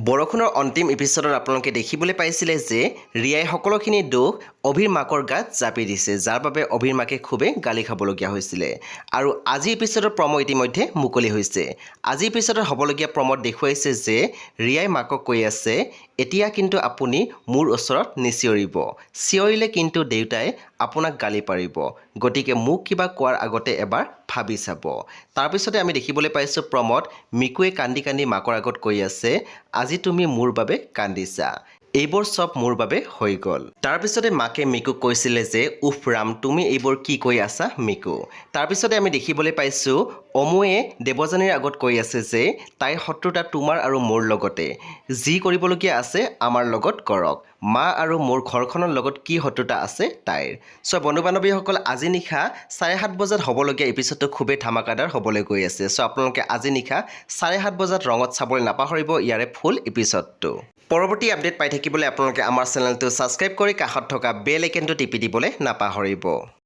বৰষুণৰ অন্তিম এপিছ'ডত আপোনালোকে দেখিবলৈ পাইছিলে যে ৰিয়াই সকলোখিনি দোষ অভিৰ মাকৰ গাত জাপি দিছে, যাৰ বাবে অভিৰ মাকে খুবেই গালি খাবলগীয়া হৈছিলে। আৰু আজি এপিছ'ডৰ প্ৰম ইতিমধ্যে মুকলি হৈছে। আজি এপিছ'ডত হ'বলগীয়া প্ৰমত দেখুৱাইছে যে ৰিয়াই মাকক কৈ আছে, "এতিয়া কিন্তু আপুনি মোৰ ওচৰত নিচিঞৰিব। চিঞৰিলে কিন্তু দেউতাই আপোনাক গালি পাৰিব। গতিকে মোক কিবা কোৱাৰ আগতে এবাৰ ভাবি চাব।" তাৰপিছতে আমি দেখিবলৈ পাইছোঁ, প্ৰমত মিকুৱে কান্দি কান্দি মাকৰ আগত কৈ আছে, "আজি তুমি মোৰ বাবে কান্দিছা। এইবোৰ চব মোৰ বাবে হৈ গ'ল।" তাৰপিছতে মাকে মিকুক কৈছিলে যে, "উফ ৰাম, তুমি এইবোৰ কি কৈ আছা মিকু?" তাৰপিছতে আমি দেখিবলৈ পাইছোঁ, অমুৱে দেৱযানীৰ আগত কৈ আছে যে তাইৰ শত্ৰুতা তোমাৰ আৰু মোৰ লগতে। যি কৰিবলগীয়া আছে আমাৰ লগত কৰক। মা আৰু মোৰ ঘৰখনৰ লগত কি শত্ৰুতা আছে তাইৰ? চ' বন্ধু বান্ধৱীসকল, আজি নিশা 7:30 বজাত হ'বলগীয়া এপিছ'ডটো খুবেই ধামাকাদাৰ হ'বলৈ গৈ আছে। চ' আপোনালোকে আজি নিশা 7:30 বজাত ৰঙত চাবলৈ নাপাহৰিব ইয়াৰে ফুল এপিছ'ডটো। পৰৱৰ্তী আপডেট পাই থাকিবলৈ আপোনালোকে আমাৰ চেনেলটো ছাবস্ক্ৰাইব কৰি কাষত থকা বেল আইকনটো টিপি দিবলৈ নাপাহৰিব।